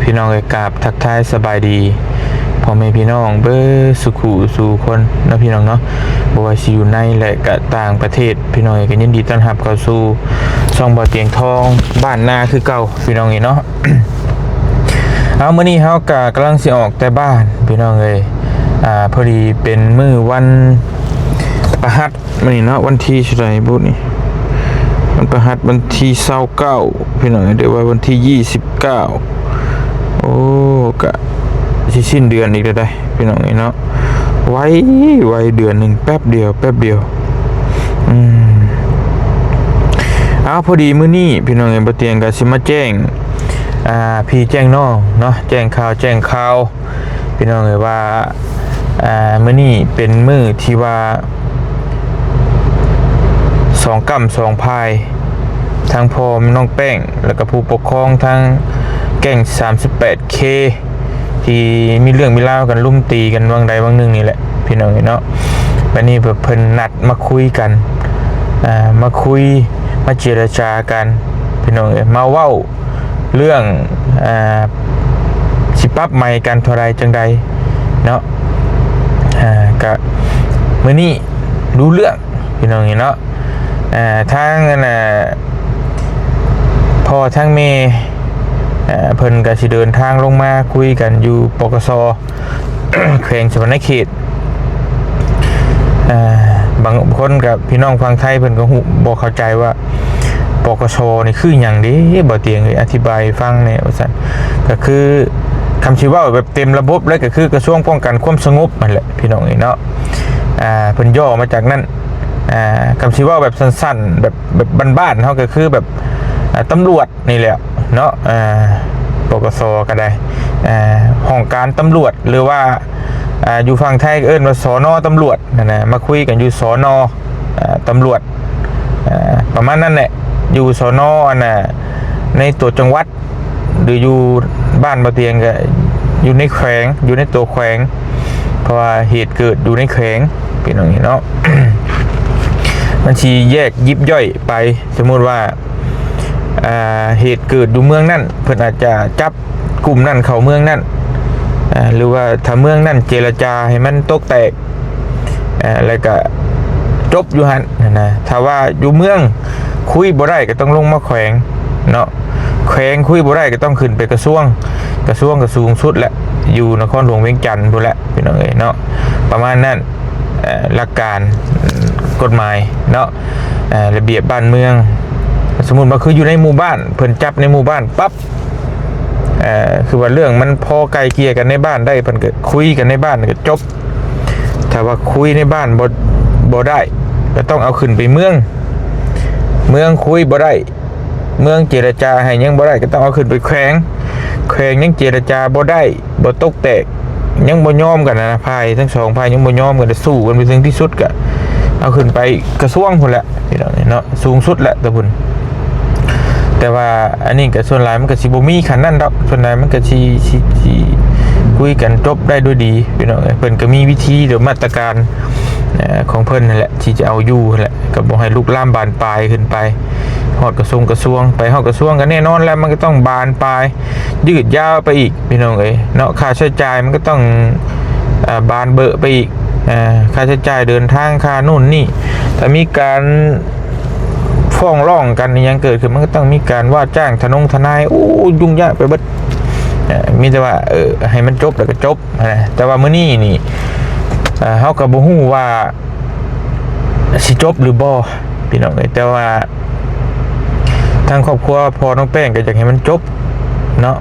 ພີ່ນ້ອງເອີຍ ກາບທັກທາຍສະບາຍດີພໍ່ແມ່ພີ່ນ້ອງເບິດສູ່ຄູ່ສູ່ຄົນເນາະ ພີ່ນ້ອງເນາະ, ບໍ່ວ່າຊິຢູ່ໃນ ແລະ ກະຕ່າງປະເທດ ພີ່ນ້ອງເອີຍ ກໍຍິນດີຕ້ອນຮັບເຂົ້າສູ່ຊ່ອງບ່າວຕຽງທອງບ້ານນາຄືເກົ່າ ພີ່ນ້ອງເອີຍເນາະ. ເອົາ ມື້ນີ້ເຮົາກະກຳລັງຊິອອກແຕ່ບ້ານ ພີ່ນ້ອງເອີຍ, ອາ ພໍດີເປັນມື້ວັນພະຫັດ ມື້ນີ້ເນາະ ວັນທີເທົ່າໃດບຸນີ້ ວັນພະຫັດ ວັນທີຊາວເກົ້າ ພີ່ນ້ອງເອີຍ ຫຼືວ່າວັນທີຊາວເກົ້າ ໂອ້ ກະຊິສິ້ນເດືອນອີກແລ້ວໃດ໋ ພີ່ນ້ອງເອີຍເນາະ. ໄວ ໄວ ເດືອນໜຶ່ງແປັບດຽວ ແປັບດຽວ. ອືມ ເອົາ ພໍດີມື້ນີ້ ພີ່ນ້ອງເອີຍ ບ່າວຕຽງກໍຊິມາແຈ້ງ ອ່າ ພີ່ແຈ້ງນ້ອງເນາະ ແຈ້ງຂ່າວ ແຈ້ງຂ່າວ ພີ່ນ້ອງເອີຍ ວ່າ ອ່າ ມື້ນີ້ເປັນມື້ທີ່ວ່າ ສອງກ້ຳສອງພາຍ ທັງພໍ່ນ້ອງແປ້ງ ແລ້ວກໍຜູ້ປົກຄອງທາງແກ້ງສາມສິບແປດເຄ ທີ່ມີເລື່ອງມີລາວກັນ ລຸມຕີກັນຫວ່າງໃດຫວ່າງໜຶ່ງນີ້ແຫຼະ ພີ່ນ້ອງເອີຍເນາະ. ບັດນີ້ເພິ່ນ ເພິ່ນນັດມາຄຸຍກັນ ອ່າ ມາຄຸຍ ມາເຈລະຈາກັນ ພີ່ນ້ອງເອີຍ ມາເວົ້າ ເລື່ອງ ອ່າ ຊິປັບໃໝກັນເທົ່າໃດຈັ່ງໃດເນາະ. ອ່າ ກະມື້ນີ້ຮູ້ເລື່ອງ ພີ່ນ້ອງເອີຍເນາະ. ອ່າ ທາງ ອັນນ່າ ພໍ່ທາງແມ່ ເອີ ເພິ່ນກະຊິເດີນທາງລົງມາຄຸຍກັນຢູ່ ປກສ ແຂວງສະຫວັນນະເຂດ. ອ່າ ບາງຄົນກັບພີ່ນ້ອງຝັ່ງໄທເພິ່ນກໍຮູ້ ບໍ່ເຂົ້າໃຈວ່າ ປກສ ນີ້ຄືຫຍັງເດ້ ບ່າວຕຽງເອີຍ ອະທິບາຍໃຫ້ຟັງແດ່ວ່າຊັ້ນ. ກໍຄື ຄຳຊິເວົ້າແບບເຕັມລະບົບເລີຍ ກໍຄືກະຊວງປ້ອງກັນຄວາມສະຫງົບຫັ້ນແຫຼະ ພີ່ນ້ອງເອີຍເນາະ. ອ່າ ເພິ່ນຫຍໍ້ມາຈາກນັ້ນ. ອ່າ ຄຳຊິເວົ້າແບບສັ້ນໆ ແບບ ແບບບ້ານໆເຮົາ ກໍຄືແບບ ອ່າ ຕຳຫຼວດ ນີ້ແຫຼະເນາະ. ອ່າ ປກສ ກໍໄດ້ ອ່າ ຫ້ອງການຕຳຫຼວດ ຫຼືວ່າ ອ່າ ຢູ່ຝັ່ງໄທກໍເອີ້ນວ່າ ສນ ຕຳຫຼວດຫັ້ນນະ ມາຄຸຍກັນຢູ່ ສນ ອ່າ ຕຳຫຼວດ ອ່າ ປະມານນັ້ນແຫຼະ ຢູ່ ສນ ອັນນ່າ ໃນຕົວຈັງຫວັດ ຫຼືຢູ່ບ້ານບ່າວຕຽງກໍຢູ່ໃນແຂວງ ຢູ່ໃນຕົວແຂວງ ເພາະວ່າເຫດເກີດຢູ່ໃນແຂວງ ພີ່ນ້ອງເອີຍເນາະ. ມັນຊິແຍກຢິບຍ່ອຍໄປ ສົມມຸດວ່າ ອ່າ ເຫດເກີດຢູ່ເມືອງນັ້ນ ເພິ່ນອາດຈະຈັບກຸ່ມນັ້ນເຂົ້າເມືອງນັ້ນ ອ່າ ຫຼືວ່າຖ້າເມືອງນັ້ນເຈລະຈາໃຫ້ມັນຕົກແຕກ ອ່າ ແລ້ວກະຈົບຢູ່ຫັ້ນຫັ້ນນະ. ຖ້າວ່າຢູ່ເມືອງຄຸຍບໍ່ໄດ້ກໍຕ້ອງລົງມາແຂວງເນາະ, ແຂວງຄຸຍບໍ່ໄດ້ກໍຕ້ອງຂຶ້ນໄປກະຊວງ, ກະຊວງກໍສູງສຸດແຫຼະ ຢູ່ນະຄອນຫຼວງວຽງຈັນພຸ້ນແຫຼະ ພີ່ນ້ອງເອີຍເນາະ. ປະມານນັ້ນ ເອີ ຫຼັກການກົດໝາຍເນາະ ເອີ ລະບຽບບ້ານເມືອງ. ສົມມຸດວ່າຄືຢູ່ໃນໝູ່ບ້ານ ເພິ່ນຈັບໃນໝູ່ບ້ານປັບ ເອີ ຄືວ່າເລື່ອງມັນພໍໄກ່ເກ່ຍກັນໃນບ້ານໄດ້ ເພິ່ນກໍຄຸຍກັນໃນບ້ານກໍຈົບ. ຖ້າວ່າຄຸຍໃນບ້ານບໍ່ ບໍ່ໄດ້ ກໍຕ້ອງເອົາຂຶ້ນໄປເມືອງ, ເມືອງຄຸຍບໍ່ໄດ້ ເມືອງເຈລະຈາໃຫ້ຍັງບໍ່ໄດ້ ກໍຕ້ອງເອົາຂຶ້ນໄປແຂວງ, ແຂວງຍັງເຈລະຈາບໍ່ໄດ້ ບໍ່ຕົກແຕກ ຍັງບໍ່ຍອມກັນນະ, ຝ່າຍທັງສອງຝ່າຍຍັງບໍ່ຍອມກັນ ສູ້ກັນໄປເຖິງທີ່ສຸດ ກໍເອົາຂຶ້ນໄປກະຊວງພຸ້ນແຫຼະ ພີ່ນ້ອງເນາະ, ສູງສຸດແຫຼະແຕ່ພຸ້ນ. ແຕ່ວ່າອັນນີ້ກໍສ່ວນຫຼາຍມັນກໍຊິບໍ່ມີຂັ້ນນັ້ນດອກ, ສ່ວນຫຼາຍມັນກໍຊິ ຊິ ຊິຄຸຍກັນຈົບໄດ້ດ້ວຍດີ ພີ່ນ້ອງເອີຍ. ເພິ່ນກໍມີວິທີ ຫຼືມາດຕະການ ເອີ ຂອງເພິ່ນຫັ້ນແຫຼະ ທີ່ຈະເອົາຢູ່ຫັ້ນແຫຼະ, ກໍບໍ່ໃຫ້ລຸກລາມບານປາຍຂຶ້ນໄປ. ຮອດກະຊວງ ກະຊວງ ໄປຮອດກະຊວງກໍແນ່ນອນແຫຼະ ມັນກໍຕ້ອງບານປາຍ ຍືດຍາວໄປອີກ ພີ່ນ້ອງເອີຍເນາະ. ຄ່າໃຊ້ຈ່າຍມັນກໍຕ້ອງ ເອີ ບານເບີະໄປອີກ, ເອີ ຄ່າໃຊ້ຈ່າຍເດີນທາງ ຄ່າໂນ່ນນີ້. ຖ້າມີການຟ້ອງຮ້ອງກັນອີ່ຫຍັງເກີດຂຶ້ນ ມັນກໍຕ້ອງມີການວ່າຈ້າງທະນົງທະນາຍ, ໂອ້ ຫຍຸ້ງຍາກໄປເບິດ. ເອີ ມີແຕ່ວ່າ ເອີ ໃຫ້ມັນຈົບແລ້ວກໍຈົບ. ນະ ແຕ່ວ່າມື້ນີ້ນີ້ ເອີ ເຮົາກໍບໍ່ຮູ້ວ່າຊິຈົບຫຼືບໍ່ ພີ່ນ້ອງເອີຍ, ແຕ່ວ່າທາງຄອບຄົວພໍ່ນ້ອງແປ້ງກໍຢາກໃຫ້ມັນຈົບເນາະ.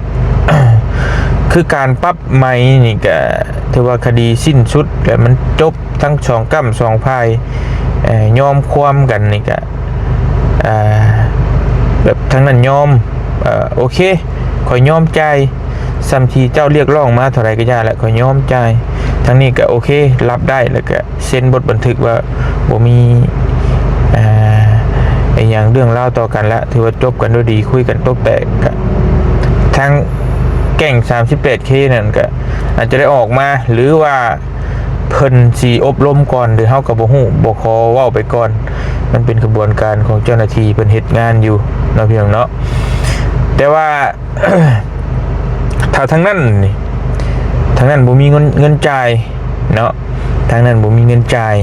ຄືການປັບໃໝນີ້ກໍຖືວ່າຄະດີສິ້ນສຸດ ແລະ ມັນຈົບທັງສອງກ້ຳສອງຝ່າຍ ເອີ ຍອມຄວາມກັນນີ້ກໍ ເອີ ແບບທາງນັ້ນຍອມ ເອີ ໂອເຄ ຂ້ອຍຍອມຈ່າຍ ສ່ຳທີ່ເຈົ້າຮຽກຮ້ອງມາເທົ່າໃດກໍຢ່າແຫຼະ ຂ້ອຍຍອມຈ່າຍ. ທາງນີ້ກໍໂອເຄ ຮັບໄດ້ ແລ້ວກໍເຊັນບົດບັນທຶກວ່າບໍ່ມີ ເອີ ອີ່ຫຍັງເລື່ອງລາວຕໍ່ກັນລະ ຖືວ່າຈົບກັນດ້ວຍດີ ຄຸຍກັນຕົກແຕກ. ກໍທາງແກ້ງສາມສິບແປດເຄນັ້ນກໍອາດຈະໄດ້ອອກມາ ຫຼືວ່າເພິ່ນຊິອົບລົມກ່ອນ ຫຼືເຮົາກໍບໍ່ຮູ້ ບໍ່ຂໍເວົ້າໄປກ່ອນ. ມັນເປັນຂະບວນການຂອງເຈົ້າໜ້າທີ່ເພິ່ນເຮັດງານຢູ່ເນາະ ພີ່ນ້ອງເນາະ. ແຕ່ວ່າ ຖ້າທາງນັ້ນນີ້ ທາງນັ້ນບໍ່ມີເງິນ ເງິນຈ່າຍເນາະ ທາງນັ້ນບໍ່ມີເງິນຈ່າຍ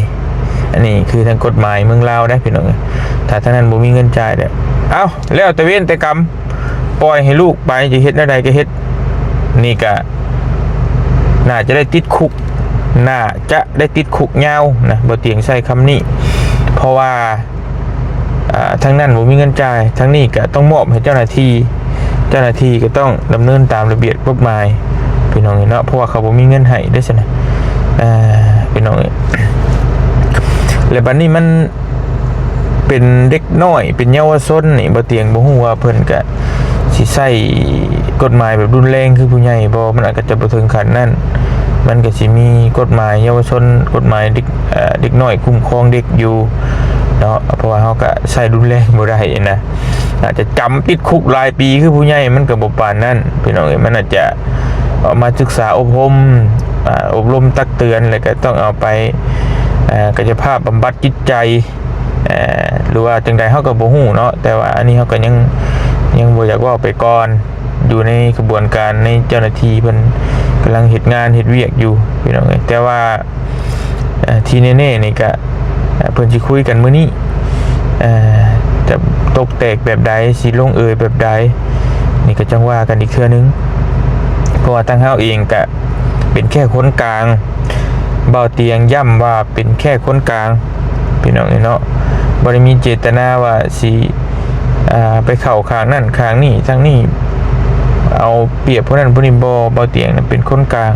ອັນນີ້ຄືທາງກົດໝາຍເມືອງລາວເດ້ພີ່ນ້ອງ. ຖ້າທາງນັ້ນບໍ່ມີເງິນຈ່າຍແລ້ວ ເອົ້າ ແລ້ວແຕ່ເວນແຕ່ກຳ ປ່ອຍໃຫ້ລູກໄປ ຈະເຮັດແນວໃດກໍເຮັດ. ນີ້ກະໜ້າຈະໄດ້ຕິດຄຸກ ໜ້າຈະໄດ້ຕິດຄຸກຍາວນະ ບໍ່ຕຽງໃຊ້ຄຳນີ້ ເພາະວ່າ ອ່າ ທາງນັ້ນບໍ່ມີເງິນຈ່າຍ ທາງນີ້ກະຕ້ອງມອບໃຫ້ເຈົ້າໜ້າທີ່ ເຈົ້າໜ້າທີ່ກໍຕ້ອງດຳເນີນຕາມລະບຽບກົດໝາຍ ພີ່ນ້ອງເອີຍເນາະ ເພາະວ່າເຂົາບໍ່ມີເງິນໃຫ້ເດ້ຊັ້ນນະ ອ່າ ພີ່ນ້ອງເອີຍ. ແລະບັດນີ້ມັນເປັນເດັກນ້ອຍ ເປັນເຍົາວະຊົນນີ້ ບໍ່ຕຽງບໍ່ຮູ້ວ່າເພິ່ນກະຊິໃຊ້ກົດໝາຍແບບຮຸນແຮງຄືຜູ້ໃຫຍ່ບໍ່ ມັນອາດຈະບໍ່ເຖິງຂັ້ນນັ້ນ ມັນກະຊິມີກົດໝາຍເຍົາວະຊົນ ກົດໝາຍເດັກ ເອີ ເດັກນ້ອຍຄຸ້ມຄອງເດັກຢູ່ເນາະ ເພາະວ່າເຮົາກະໃຊ້ຮຸນແຮງບໍ່ໄດ້ນະ ອາດຈະຈຳຕິດຄຸກຫຼາຍປີຄືຜູ້ໃຫຍ່ ມັນກໍບໍ່ປານນັ້ນພີ່ນ້ອງເອີຍ. ມັນອາດຈະເອົາມາສຶກສາອົບຮົມ ອາ ອົບຮົມຕັກເຕືອນ ແລ້ວກໍຕ້ອງເອົາໄປ ອາ ກາຍະພາບບຳບັດຈິດໃຈ ອາ ຫຼືວ່າຈັ່ງໃດເຮົາກໍບໍ່ຮູ້ເນາະ ແຕ່ວ່າອັນນີ້ເຮົາກໍຍັງ ຍັງບໍ່ຢາກເວົ້າໄປກ່ອນ ຢູ່ໃນຂະບວນການ ໃນເຈົ້າໜ້າທີ່ເພິ່ນກຳລັງເຮັດງານເຮັດວຽກຢູ່ພີ່ນ້ອງເອີຍ. ແຕ່ວ່າ ເອີ ທີ່ແນ່ໆນີ້ກະ ເອີ ເພິ່ນຊິຄຸຍກັນມື້ນີ້ ເອີ ຈະຕົກແຕກແບບໃດ ຊິລົງເອີຍແບບໃດ ນີ້ກໍຈັ່ງວ່າກັນອີກເທື່ອໜຶ່ງ ເພາະວ່າທາງເຮົາເອງກະເປັນແຄ່ຄົນກາງ ເບົາຕຽງຢ້ຳວ່າເປັນແຄ່ຄົນກາງ ພີ່ນ້ອງເອີຍເນາະ ບໍ່ໄດ້ມີເຈດຕະນາວ່າຊິ ອ່າ ໄປເຂົ້າຂ້າງນັ້ນຂ້າງນີ້ ທາງນີ້ເອົາປຽບຜູ້ນັ້ນຜູ້ນີ້ ບໍ່ ເບົາຕຽງນະເປັນຄົນກາງ.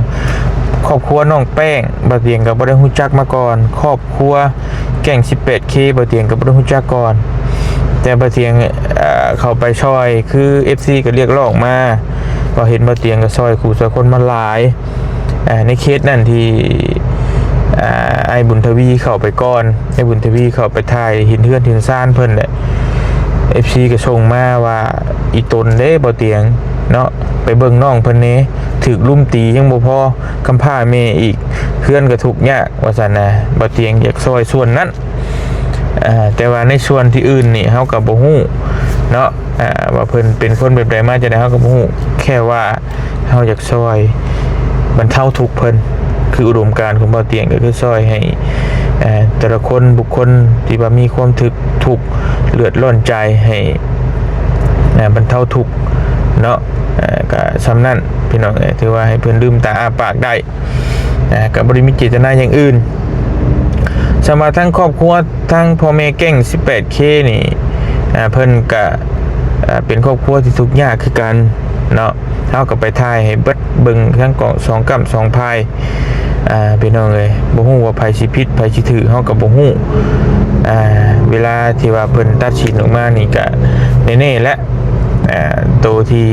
ຄອບຄົວນ້ອງແປ້ງ ເບົາຕຽງກໍບໍ່ໄດ້ຮູ້ຈັກມາກ່ອນ ຄອບຄົວແກ້ງສິບແປດເຄ ເບົາຕຽງກໍບໍ່ໄດ້ຮູ້ຈັກກ່ອນ ແຕ່ເບົາຕຽງ ເອີ ເຂົ້າໄປຊ່ອຍ ຄືເອັຟຊີກໍຮຽກຮ້ອງມາ ວ່າເຫັນເບົາຕຽງກໍຊ່ອຍຄູ່ຊ່ອຍຄົນມາຫຼາຍ ອ່າ ໃນເຂດນັ້ນທີ່ ອ່າ ອ້າຍບຸນທະວີເຂົ້າໄປກ່ອນ ອ້າຍບຸນທະວີເຂົ້າໄປຖ່າຍເຫັນເຮືອນເຫັນຊານເພິ່ນແຫຼະ ເອັຟຊີກໍສົ່ງມາວ່າ ອີ່ຕົນເດ້ ເບົາຕຽງເນາະ ໄປເບິ່ງນ້ອງເພິ່ນແດ່ ຖືກລຸມຕີຍັງບໍ່ພໍ ກຳພ້າແມ່ອີກ ເຮືອນກໍທຸກຍາກ ວ່າຊັ້ນນະ ເບົາຕຽງຢາກຊ່ອຍສ່ວນນັ້ນ ອ່າ ແຕ່ວ່າໃນສ່ວນທີ່ອື່ນນີ້ເຮົາກໍບໍ່ຮູ້ເນາະ ອ່າ ວ່າເພິ່ນເປັນຄົນແບບໃດມາຈັ່ງໃດເຮົາກໍບໍ່ຮູ້ ແຄ່ວ່າເຮົາຢາກຊ່ອຍບັນເທົາທຸກເພິ່ນ ຄືອຸດົມການຂອງເບົາຕຽງກໍຄືຊ່ອຍໃຫ້ ເອີ ແຕ່ລະຄົນບຸກຄົນທີ່ວ່າມີຄວາມຖືກທຸກເດືອດຮ້ອນໃຈໃຫ້ ເອີ ບັນເທົາທຸກເນາະ ເອີ ກໍສ່ຳນັ້ນພີ່ນ້ອງເອີຍ ຖືວ່າໃຫ້ເພິ່ນລືມຕາອ້າປາກໄດ້ ອ່າ ກໍບໍ່ໄດ້ມີເຈດຕະນາຢ່າງອື່ນ. ສຳລັບທາງຄອບຄົວ ທາງພໍ່ແມ່ແກ້ງສິບແປດເຄນີ້ ອ່າ ເພິ່ນກະ ອ່າ ເປັນຄອບຄົວທີ່ທຸກຍາກຄືກັນເນາະ ເຮົາກໍໄປຖ່າຍໃຫ້ເບິດເບິ່ງທັງສອງກ້ຳສອງພາຍ ອ່າ ພີ່ນ້ອງເອີຍ ບໍ່ຮູ້ວ່າໃຜຊິຜິດໃຜຊິຖືກ ເຮົາກໍບໍ່ຮູ້ ອ່າ ເວລາທີ່ວ່າເພິ່ນຕັດສິນອອກມານີ້ກະແນ່ໆແຫຼະ ອ່າ ໂຕທີ່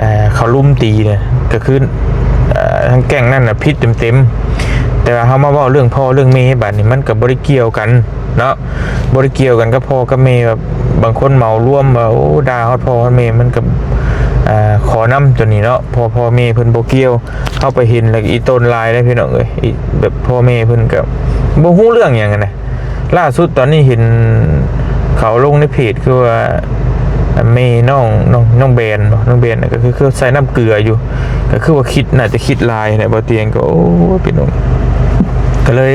ອ່າ ເຂົາລຸມຕີນະ ກໍຄື ອ່າ ທາງແກ້ງນັ້ນນະຜິດເຕັມໆ ແຕ່ວ່າເຮົາມາເວົ້າເລື່ອງພໍ່ເລື່ອງແມ່ ບາດນີ້ມັນກໍບໍ່ໄດ້ກ່ຽວກັນເນາະ ບໍ່ໄດ້ກ່ຽວກັນກັບພໍ່ກັບແມ່ ແບບບາງຄົນເໝົາລວມວ່າ ໂອ້ ດ່າຮອດພໍ່ຮອດແມ່ ມັນກໍ ອ່າ ຂໍນຳຕົວນີ້ເນາະ ເພາະພໍ່ແມ່ເພິ່ນບໍ່ກ່ຽວ ເຮົາໄປເຫັນແລ້ວອີ່ຕົນຫຼາຍເດ້ພີ່ນ້ອງເອີຍ ອີ່ ແບບພໍ່ແມ່ເພິ່ນກໍບໍ່ຮູ້ເລື່ອງຫຍັງຫັ້ນນະ. ລ່າສຸດຕອນນີ້ເຫັນເຂົາລົງໃນເພຈ ຄືວ່າແມ່ນ້ອງ ນ້ອງ ນ້ອງແບນບໍ ນ້ອງແບນກໍຄື ຄືໃສ່ນ້ຳເກືອຢູ່ ກໍຄືວ່າຄິດ ໜ້າຈະຄິດຫຼາຍແຫຼະ ບໍ່ຕຽງກໍ ໂອ້ຍ ພີ່ນ້ອງ ກໍເລີຍ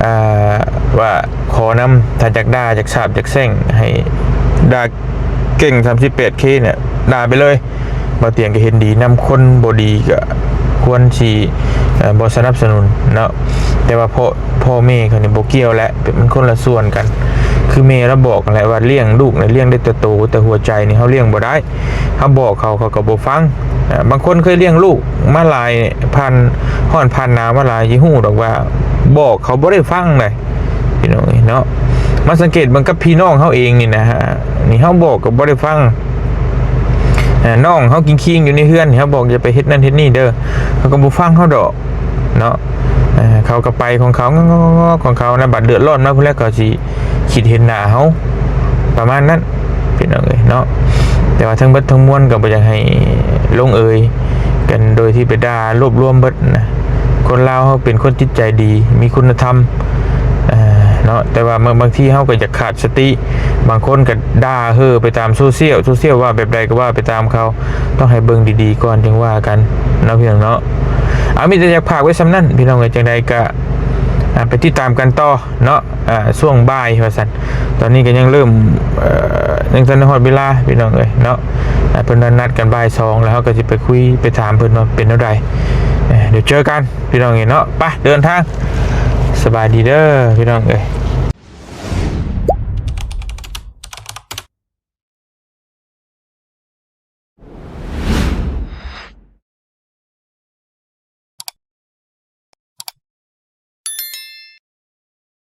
ອ່າ ວ່າຂໍນຳ ຖ້າຢາກດ່າ ຢາກສາບ ຢາກແຊ່ງ ໃຫ້ດ່າເກັ່ງສາມສິບແປດເຄນີ້ ດ່າໄປເລີຍ. ບ່າວຕຽງກໍເຫັນດີນຳ ຄົນບໍ່ດີກໍຄວນຊິ ເອີ ບໍ່ສະໜັບສະໜູນເນາະ ແຕ່ວ່າພໍ່ ພໍ່ແມ່ເຂົານີ້ບໍ່ກ່ຽວແຫຼະ ເປັນ ມັນຄົນລະສ່ວນກັນ ຄືແມ່ລາວບອກຫັ້ນແຫຼະວ່າລ້ຽງລູກນະ ລ້ຽງໄດ້ແຕ່ໂຕ ແຕ່ຫົວໃຈນີ້ເຮົາລ້ຽງບໍ່ໄດ້ ເຮົາບອກເຂົາ ເຂົາກໍບໍ່ຟັງ ອ່າ ບາງຄົນເຄີຍລ້ຽງລູກມາຫຼາຍ ຜ່ານຮ້ອນຜ່ານໜາວມາຫຼາຍ ຊິຮູ້ດອກວ່າບອກເຂົາບໍ່ໄດ້ຟັງໃດ ພີ່ນ້ອງເອີຍເນາະ ມາສັງເກດເບິ່ງກັບພີ່ນ້ອງເຮົາເອງນີ້ນະ ນີ້ເຮົາບອກກໍບໍ່ໄດ້ຟັງ ອ່າ ນ້ອງເຮົາຄິງໆຢູ່ໃນເຮືອນ ເຮົາບອກຢ່າໄປເຮັດນັ້ນເຮັດນີ້ເດີ ເຂົາກໍບໍ່ຟັງເຮົາດອກເນາະ ເຂົາກໍໄປຂອງເຂົາ ງອກໆຂອງເຂົານະ ບັດເດືອດຮ້ອນມາພຸ້ນແຫຼະ ເຂົາຊິຄິດເຫັນໜ້າເຮົາ ປະມານນັ້ນ ພີ່ນ້ອງເອີຍເນາະ ແຕ່ວ່າທັງເບິດທັງມວນກໍບໍ່ຢາກໃຫ້ລົງເອີຍກັນໂດຍທີ່ໄປດ່າລວບລວມເບິດນະ ຄົນລາວເຮົາເປັນຄົນຈິດໃຈດີ ມີຄຸນນະທຳ ເອີ ເນາະ ແຕ່ວ່າບາງ ບາງທີເຮົາກໍຢາກຂາດສະຕິ ບາງຄົນກໍດ່າເຮີໄປຕາມໂຊຊຽວ ໂຊຊຽວວ່າແບບໃດກໍວ່າໄປຕາມເຂົາ ຕ້ອງໃຫ້ເບິ່ງດີໆກ່ອນຈຶ່ງວ່າກັນເນາະ ພີ່ນ້ອງເນາະ. ເອົາ ມີແຕ່ຢາກຝາກໄວ້ສ່ຳນັ້ນ ພີ່ນ້ອງເອີຍ ຈັ່ງໃດກໍ ອ່າ ໄປຕິດຕາມກັນຕໍ່ເນາະ ອ່າ ຊ່ວງບ່າຍວ່າຊັ້ນ ຕອນນີ້ກໍຍັງເລີ່ມ ເອີ ຍັງທັນໄດ້ຮອດເວລາ ພີ່ນ້ອງເອີຍເນາະ ອ່າ ເພິ່ນນັດກັນບ່າຍສອງ ແລ້ວເຮົາກໍຊິໄປຄຸຍໄປຖາມເພິ່ນວ່າເປັນແນວໃດ ເອີ ດຽວເຈີກັນ ພີ່ນ້ອງເອີຍເນາະ ໄປເດີນທາງ ສະບາຍດີເດີ ພີ່ນ້ອງເອີຍ.